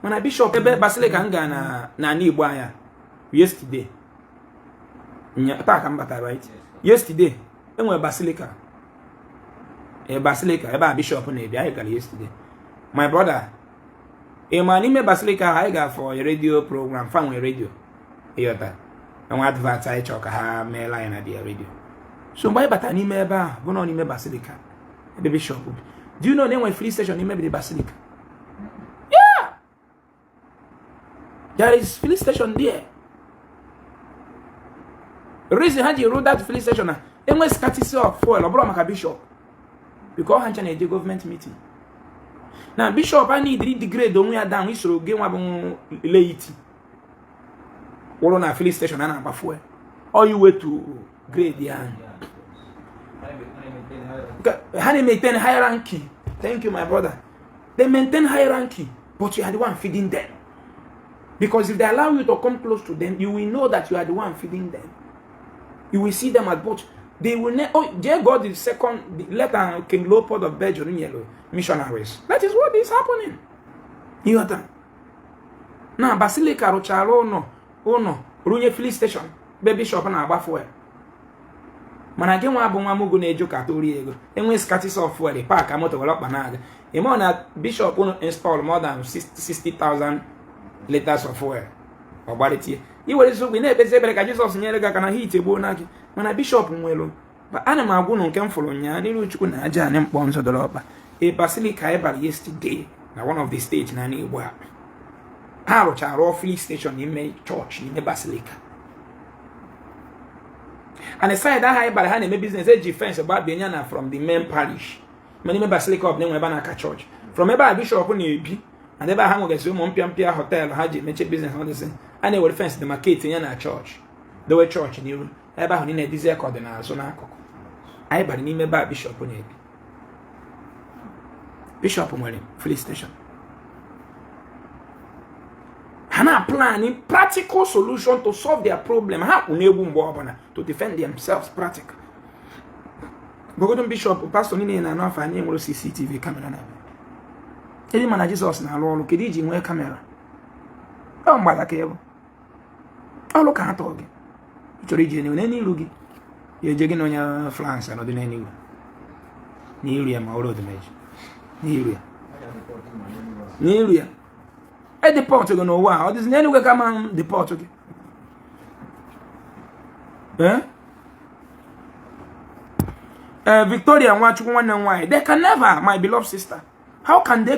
Mana bishọp ebe basilica m ga na n'ala Igbo anya yesterday, taa ka m batara, right? Yesterday enwere basilica, e basilica ebe a bishọp na-ebi. Anyị gara yesterday, my brother. Ị ma n'ime basilica ahụ anyị ga for radio program, fa nwere radio, ịghọta? Enwe advert anyị chọrọ ka ha meela anyị na their radio. So mgbe anyị batara n'ime ebe ahụ bụ nọ n'ime basilica ebe bishọp bi, do you know na enwere filling station n'ime the basilica? Yeah, there is filling station there. Reason ha ji rụ that filling station na enwe scarcity of fuel, ọ bụrụ maka bishọp, because ha ncha na-eje gọọmenti meeting na bishọp a need degrade onwe ya down isoro gị nwa bụ laity wụrụ na filling station a na-agba fuel ọ iwetu grade ya. Ha na-maintain hierarchy. Thank you, my brother. They maintain hierarchy, but you are the one feeding them, because if they allow you to come close to them, you will know that you are the one feeding them. You will see them as both. They will oh, dear God, the second the letter King Leopold of Belgium nyelu missionaries, that is what is happening. Ịghọta na basilica rụchara ụlọ ụlọ runye filling station be bishọp na-agba fuel, mana gị nwa bụ nwa mugu na-eju ka tori ego enwe scarcity of fuel, park moto were ọkpa na-aga. Ịma na bishọp unu install more than 60,000 liters of fuel, ọ gbarịtie iwere eziokwu ị na-ekpezi ekpere ka Jizọs nyere gị aka na heat egbuo na gị. Mana bishọp nwere, ana m agwụ nụ nke m fụrụ nyaa n'iru Chukwu na aja anị mkpọ nzọ dọrọ ọkpa. A basilica anyị bara yesterday na one of the states na Igbo a, ha rụchara filling station n'ime chọọchị, n'ime basilica. And the side ahụ anyị bara, ha na-eme business, eji fence gbabie ya na from the main parish. Ma n'ime basilica ọ bụ na-enwe ebe a na-aka chọọchị from ebe a bishọp na-ebi and ebe a ha nwegasị ụmụ mpịampịa hotel ha ji emeche business ha dịsị, a na-ewere fence demarcate ya na chọọchị, dowe chọọchị n'iru ebe ahụ niile dịzie ka ọ dị n'azụ n'akụkụ. Anyị bara n'ime ebe a bishọp na-ebi. Bishọp nwere filling station. Ha na-plan practical solution to solve their problem. Ha kwụ n'egwu mgbe ọbụla to defend themselves practical. Gogodo bishọp, pastọ niile na-anụ afọ anyị nwere CCTV camera na ebe mana Jizọs na-arụ ọrụ. Kedu iji nwee camera? Ọ mgbada ka ịbụ ọrụ ka ha tọọ gị. Ị chọrọ iji enwe n'iru gị ya eje gị na onye France anọdụ n'eluigwe n'iru ya, ma ọrụ odumeji n'iru ya, n'iru ya e deport gị n'ụwa a, ọ dịzi n'eluigwe ka ma deport gị. Ee, ee, Victoria Nwachukwu, nwanne m nwaanyị, they can never, my beloved sister. How can they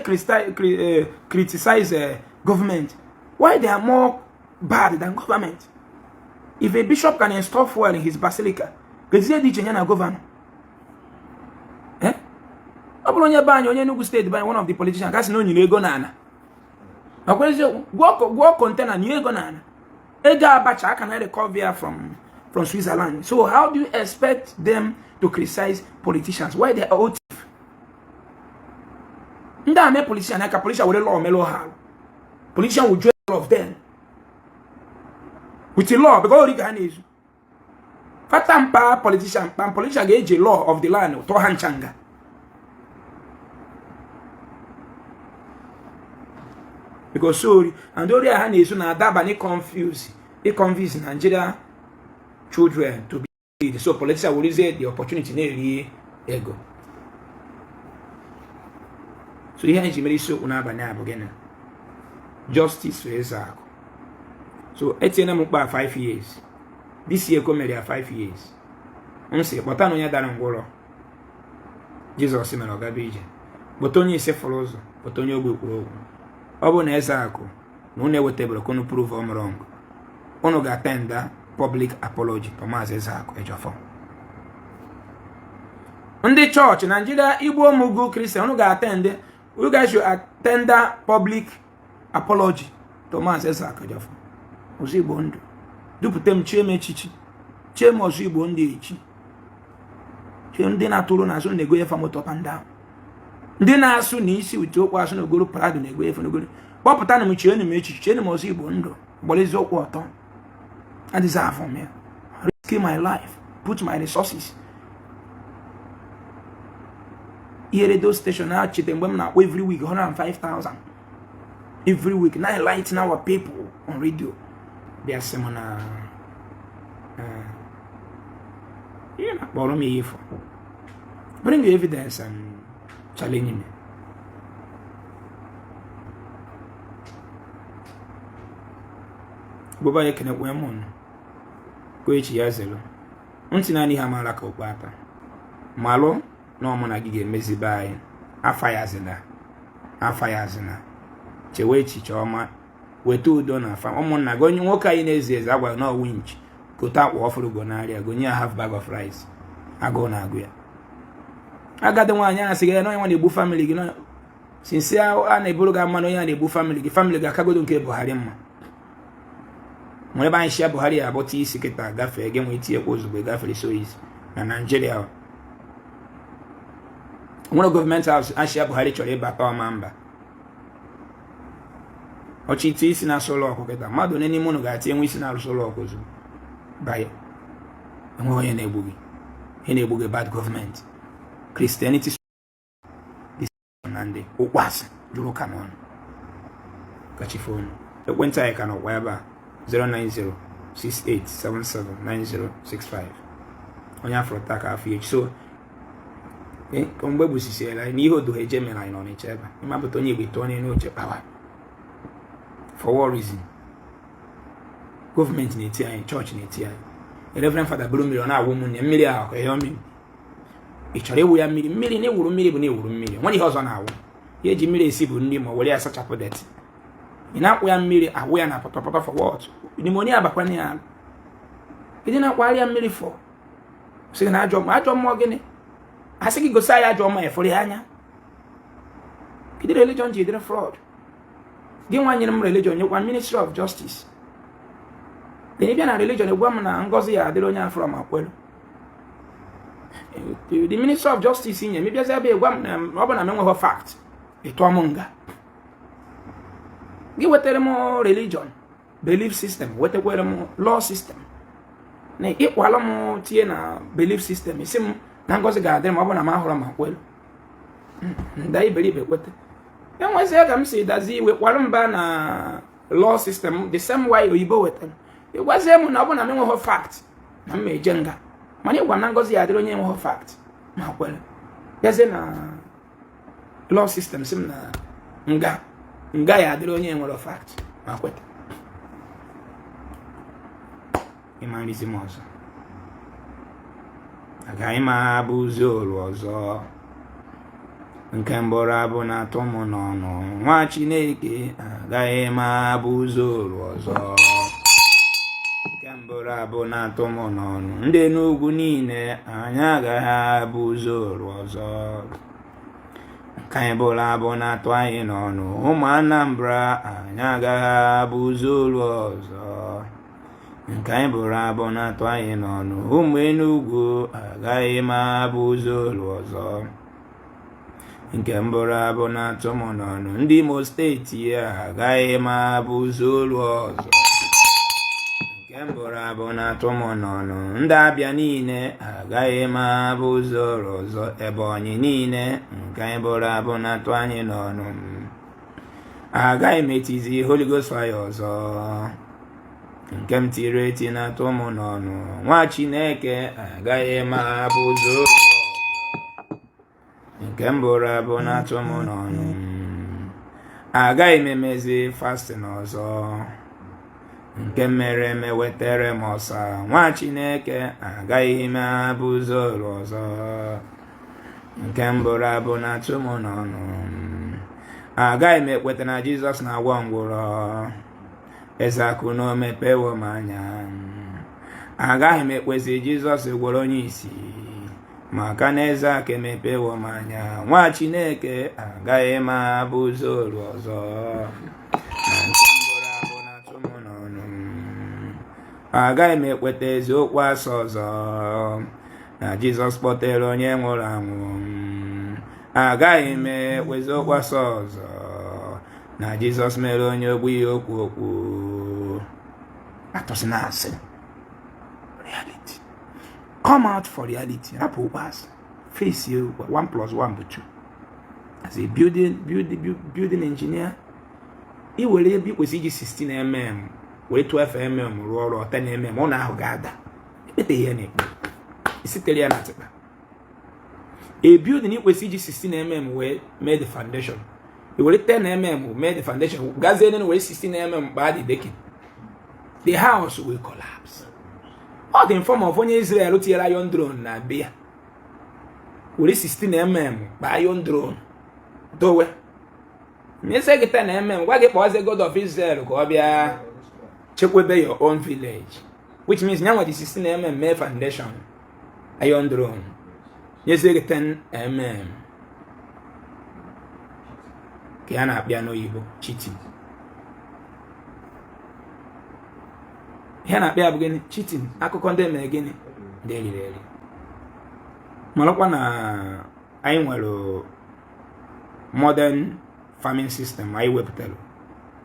criticize government? Why, they are more bad than government. If a bishop can install fuel in his basilica, kezie dị iche ya na governor? Eh? Ọ bụrụ onye be anyị, onye Enugu steeti be anyị, one of the politicians gasị na o nyere ego n'ala, ọkwa eziokwu? Gwụọ container nye ego n'ala, ego Abacha aka na recover ya from Switzerland. So how do you expect them to criticize politicians? Why, they are all thief. Ndị a mee politician aka politician were law melụ ha. Politician will join all of them with the law because ori ka ha na-ezu fata mpa politician kpam. Politician ga-eji law of the land tụọ ha nchanga because ori and ori a ha na-ezu na-adaba na confuse confuse Nigeria children to be so. Politician werezie the opportunity na-eri ego. So ihe anyị ji mere isiokwu n'abalị a bụ gịnị? Justice for Ezeaku. So etinyela m mkpa 5 years this year ka o mere ya 5 years. M sị kpọta na onye dara ngwụrọ Jizọs mere ọ gaba ije, kpọta onye isi fụrụ ụzọ, kpọta onye ogbi kwuru okwu. Ọ bụ na Ezeaku na unu ewetabere ka unu prove I'm wrong, unu ga-atenda public apology to Maazị Ezeaku Ejiofor. Ndị chọọchị Nigeria, Igbo Mugu Christian, unu ga-attend, you guys should attend public apology to Maazị Ezeaku Ejiofor. Ọzọ Igbo ndụ dupụta m, chie m echichi, chie m ọzọ Igbo ndị echi, chie ndị na-atụrụ n'azụ na-ego efa moto up and down, ndị na-asụ na isi uche okwu asụ na ogoro Prado na-ego efe n'ogoro. Kpọpụta na m, chienu m echichi, chienu m ọzọ Igbo ndụ gbara eziokwu ọtọ. I deserve m ya. Risk my life, put my resources. Ihe radio station na-achete mgbe m na-akpọ every week 105,000. Every week na enlighten our people on radio. Bịa sị m na ihe na-akpọrọ m ihe ifo. Bring your evidence and challenge me. Gbogbo anyị ekenekwe m unu ka echi ya zelu ntị naanị ihe amaala ka okpu ata malụ na ọ mụ na gị ga-emezi be anyị. Afa ya zina, afa ya zina, chewe echiche ọma, weta udo na afa ụmụnna gị. Onye nwoke anyị na-ezi ezi agwa na winch gote akwa ọfụrụ gonarịa gonye ya half bag of rice, agụụ na-agụ ya. Agadi nwaanyị a sị gị na onye nwa na-egbu family gị, since a na-eburu gị mmanụ, onye a na-egbu family gị, family gị akagodo nke Buhari mma. Nwere ebe anyị shia Buhari ya abụta isi kịta gafee gị nwee itinyekwa ozugbo gafere. So isi na Naijiria nwere government house ashia Buhari chọrọ ịbata ọma mba ọchị ite isi na-asụ ụlọ ọkụ kịta. Mmadụ one n'ime unu ga-ati enwe isi na-arụsị ụlọ ọkụ ozugbo banye. Enweghị onye na-egbu gị, ihe na-egbu gị bad government. Christianity na ndị ụkwasị jụrụ ụka n'ọnụ kachifonu. Ekwentị anyị ka nọkwa ebe a, 09068779065. Onye afọrọ taa ka afọ echi. So mgbe gbusisiela anyị n'ihe odo eje mere anyị n'Ọnịcha ebe a, ịmapụta onye Igbo tụọ n'elu oche kpawa. For what reason? Gọọmenti na-eti anyị, chọọchị na-eti anyị. Reverend Fada buru mmiri ọ na-awụ ụmụnne mmiri ahụ ka ihe mmiri. Ị chọrọ ịwụ ya mmiri? Mmiri na ịwụrụ mmiri bụ na ịwụrụ mmiri, nwere ihe ọzọ na-awụ ihe eji mmiri esi bụ nri ma were ya sachapụ dirty. Ị na-akwụ ya mmiri, awụ ya na pọtọpọtọ, for what? Pneumonia abakwana ya. Ịdị na-akwagharị ya mmiri for sị na ajọ mmụọ, ajọ mmụọ gịnị? A sị gị gosi anyị ajọ mmụọ, efuru ya anya. Kedu religion ji edere fraud? Gị nwa nyere m religion, nyekwa Ministry of Justice. Then ị bịa na religion gwa m na ngọzi ya adịrị onye afọrọ ma kwelu. The Ministry of Justice nye m ịbịazi ebe gwa m na ọ bụ na m enweghị fact, ịtụọ m nga. Gị wetara m religion belief system, wetakwere m law system, na ịkwalụ m tinye na belief system, isi m na ngọzi ga-adịrị m ọ bụ na m ahụrụ ma kwelu. Nda iberibe kweta enwezie ka m si dazi iwe kwalụ mba na law system, the same way oyibo wetara. Ịgwazie m na ọ bụ na m enweghị fact na m eje nga, mana ịgwa m na ngọzi ya adịrị onye enweghị fact ma kwere, bịazie na law system si m na nga nga ya adịrị onye nwere fact ma kweta. Ịma nrizi m ọzọ, agaghị m abụzi oru ọzọ. Nke mbụrụ abụ na-atụ m n'ọnụ, nwa Chineke, agaghị m abụzi oru ọzọ. Nke mbụrụ abụ na-atụ m n'ọnụ, ndị n'ugwu niile, anyị agaghị abụzi oru ọzọ. Nke anyị bụrụ abụ na-atụ anyị n'ọnụ, ụmụ Anambra, anyị agaghị abụzi oru ọzọ. Nke anyị bụrụ abụ na-atụ anyị n'ọnụ, ụmụ Enugwu, agaghị m abụzi oru ọzọ. Nke mbụrụ abụ na-atụ m n'ọnụ, ndị Imo Steeti ya, agaghị m abụzi oru ọzọ. Nke mbụrụ abụ na-atụ m n'ọnụ, ndị Abịa niile, agaghị m abụzi oru ọzọ. Ebonyi niile, nke anyị bụrụ abụ na-atụ anyị n'ọnụ, agaghị m etizi Holy Ghost fire ọzọ. Nke m tiri eti na-atụ m n'ọnụ, nwa Chineke, agaghị m abụzi oru ọzọ. Nke m bụrụ abụ na-atụ m n'ọnụ, agaghị m emezi fasting ọzọ. Nke mere eme wetara m ọsa, nwa Chineke, agaghị m abụzi oru ọzọ. Nke m bụrụ abụ na-atụ m n'ọnụ, agaghị m ekweta na Jizọs na-agwọ ngwụrọ. Eze akụ na omepewo m anya, agaghị m ekwesị Jizọs gwọrọ onye isi, maka na eze aka emepewo m anya. Nwa Chineke, agaghị m abụzi oru ọzọ. Nke m bụrụ abụ na-atụ m n'ọnụ, agaghị m ekweta eziokwu asọ ọzọ na Jizọs kpọtere onye nwụrụ anwụ. Agaghị m ekwezi okwu asọ ọzọ na Jizọs mere onye ogbu ihe okwu okwu. Atụsị na asị reality. Come out for reality, rapụ okwu asị, face you. 1 plus 1 bụ 2. As a building engineer, I were ebe ị kwesịrị iji 16 mm were 12 mm rụọ ọrụ, 10 mm, ụlọ ahụ ga-ada. Ekpeteghị ya n'ekpe, isitere ya na atịkpa. A building ị kwesịrị iji 16 mm wee mee the foundation, i were 10 mm mee the foundation, gazie nenu were 16 mm kpaa the decking, the house will collapse. Ọ dị in form of onye Israel tinyere iron throne na be ya, were 16 mm kpaa iron throne dowe, nyese gị 10 mm, gwa gị kpọọzie God of Israel ka ọ bịa chekwebe your own village, which means nya nwa ji 16 mm mee foundation iron throne, nyezie gị 10 mm, ka ya na-akpịa n'oyibo cheating. Ihe na-akpịa bụ gịnị? Cheating. Akụkọ ndị mere gịnị? Ndị eriri eri. Marakwa na anyị nwere modern farming system anyị wepụtara,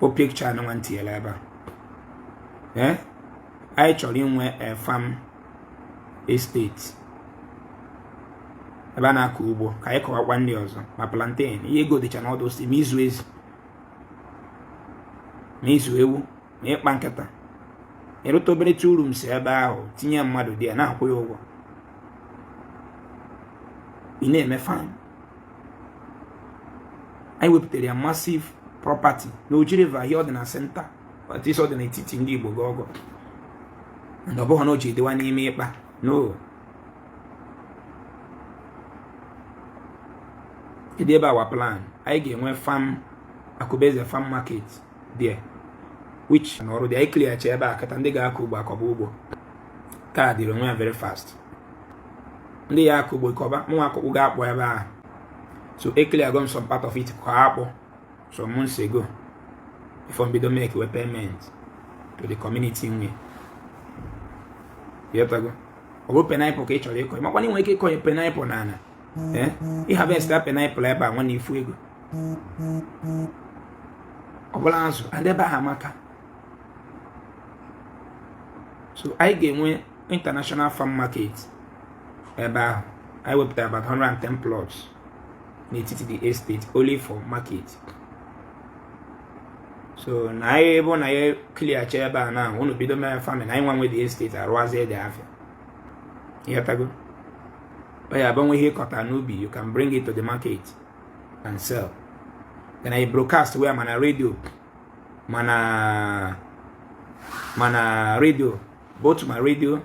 bụ picture anụnwa ntinyere ebe a. Ee, anyị chọrọ inwe a farm estate ebe a na-akọ ugbo, ka anyị kọwakwa ndị ọzọ, ma plantain, ihe ego dịcha n'ọdụ si, ma ịzụ ezi, ma ịzụ ewu, ma ịkpa nkịta. Ịrụta obere two rooms ebe ahụ, tinye mmadụ dị ya, na-akwụ ya ụgwọ, ị na-eme farm. Anyị wepụtara ya massive property na Oji River, ihe ọ dị na center, ọtịsọ dị n'etiti ndị Igbo gị ọgọ, and ọ bụghị na o ji dịwa n'ime ịkpa no. Kedu ebe our plan? Anyị ga-enwe farm, Akụbeze farm market there, which na ọrụ dị anyị clear cha ebe a kata ndị ga-akọ ugbo akọba ugbo ka dịrị onwe ya very fast. Ndị ya akọ ugbo kọba, mụnwa akọkpụ ga-akpọ ebe ahụ, so e clear go m some part of it ka akpụ some months ago before mbido make we payment to the community nwe yọtago. Ọ bụ pineapple ka ị chọrọ ịkọ, makwana ị nwere ike ịkọnye pineapple n'ala, ee, ị harvest pineapple ebe a, nwa na ifu ego ọ bụla azụ and ebe ahụ amaka. So anyị ga-enwe international farm market ebe ahụ. Anyị wepụtara about 110 plots n'etiti the estate only for market. So na anyị ebe na anyị clear cha ebe a na unu bido mere farming, anyị nwa nwe the estate arụwazie dị afịa, ịghọtago? Ọ ya abụnwe ihe ịkọta n'ubi, you can bring it to the market and sell. Then anyị broadcast where mana radio, mana radio, both ma radio,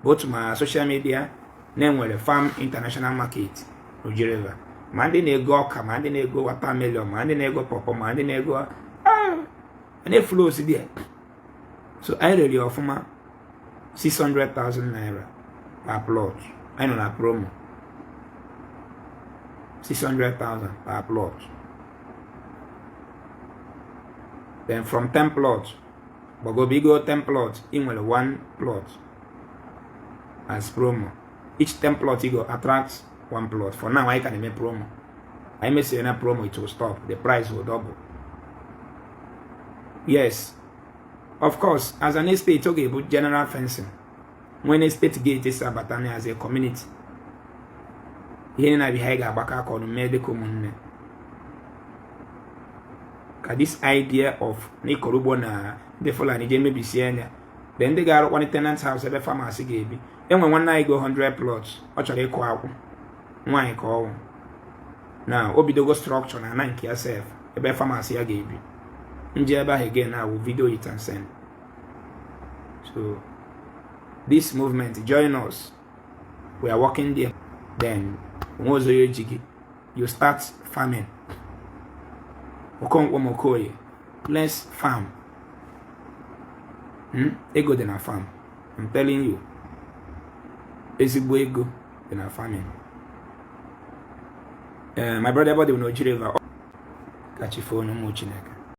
both ma social media, na-enwere farm international market n'Oji River, ma ndị na-ego ọka, ma ndị na-ego watermelon, ma ndị na-ego pọpọ, ma ndị na-ego na-efulu osi dị. So anyị rere ya ọfụma, 600,000 naira per plot. Anyị nọ na promo, 600,000 per plot. Then from 10 plots gbagobe, igo 10 plots, ị nwere 1 plot as promo. Each 10 plot you go attract 1 plot. For now anyị ka na-eme promo. Anyị mesịrị na promo, it will stop, the price will double. Yes, of course, as an estate, ọ ga-ebu general fencing, nwee estate gate esi abata na as a community. Ihe na-abịa, anyị ga-agbakọ aka ọnụ mee dịka ụmụnne, ka this idea of na ịkọrọ ugbo na ndị Fulani jee mebisie anya. Then ndị ga-arụkwa tenant house ebe farmers ga-ebi. Enwe nwanne anyị go 100 plots, ọ chọrọ ịkụ akwụ, nwaanyị ka ọwụ na o bidogo structure na ana nke ya sef, ebe farmers ya ga-ebi. Nje ebe ahụ again na will video it and send. So this movement, join us, we are working there. Then onwe ọzọ ya eji gị, you start farming. Okonkwo Mokoye, let's farm. Ego dị na farm, I'm telling you, ezigbo ego dị na farming. My brother, body na Oji River. Kachi phone ụmụ Chineke.